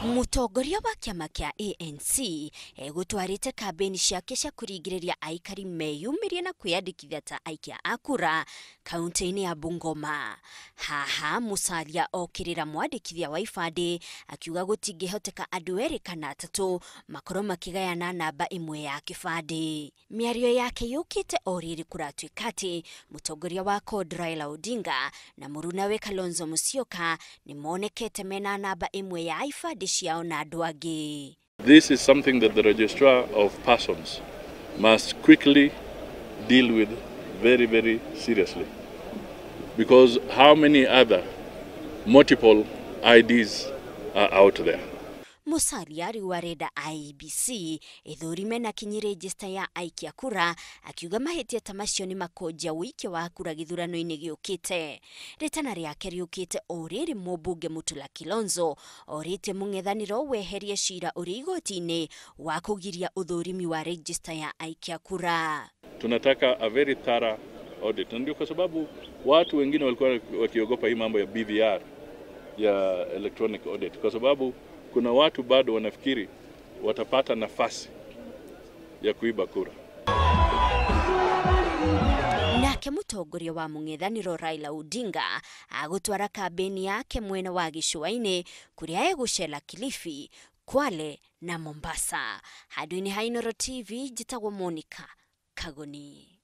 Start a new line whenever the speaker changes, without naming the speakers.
Mũtongoria wa kĩama kĩa ANC egũtwarĩte kambĩini ciake cia kũringĩrĩria aikari meyumĩrie na kwĩyandĩkithia ta aikia a kura kaunti-inĩ ya Bungoma. Haha Musalia okĩrĩra mwandĩkithia wa ibandĩ akiuga gũtingĩhoteka andũ erĩ kana atatũ makorwo makĩgayana namba ĩmwe ya kĩbandĩ. Mĩario yake yũkĩte o rĩrĩ kũratuĩka atĩ mũtongoria wa CORD Raila Odinga na mũrunawe Kalonzo Musyoka nĩ monekete mena namba ĩmwe ya ibandĩ ciao na andũ angĩ.
This is something that the registrar of persons must quickly deal with very, very seriously. Because how many other multiple IDs are out there?
Musalia rĩu arenda IEBC ĩthũrime na kinyi register ya aikia kura, akiuga mahĩtia ta macio nĩ makonjia ũikia wa kura gĩthurano-inĩ gĩũkĩte. Rĩtana rĩake rĩũkĩte o rĩrĩ mũmbunge Mutula Kilonzo orĩtie mũng'ethanĩro weherie cira ũrĩ igoti-inĩ wa kũgiria ũthũrimi wa register ya aikia kura.
Tunataka a very thorough audit, na ndio kwa sababu watu wengine walikuwa wakiogopa hii mambo ya BVR ya electronic audit, kwa sababu kuna watu bado wanafikiri watapata nafasi ya kuiba kura.
Nake mũtongoria wa mũng'ethanĩro Raila Odinga agũtwara kambĩini yake mwena wa gĩcũa-inĩ kũrĩa egũcera Kilifi, Kwale na Mombasa. Handũ-inĩ ha Inooro TV njĩtagwo Monica Kagoni.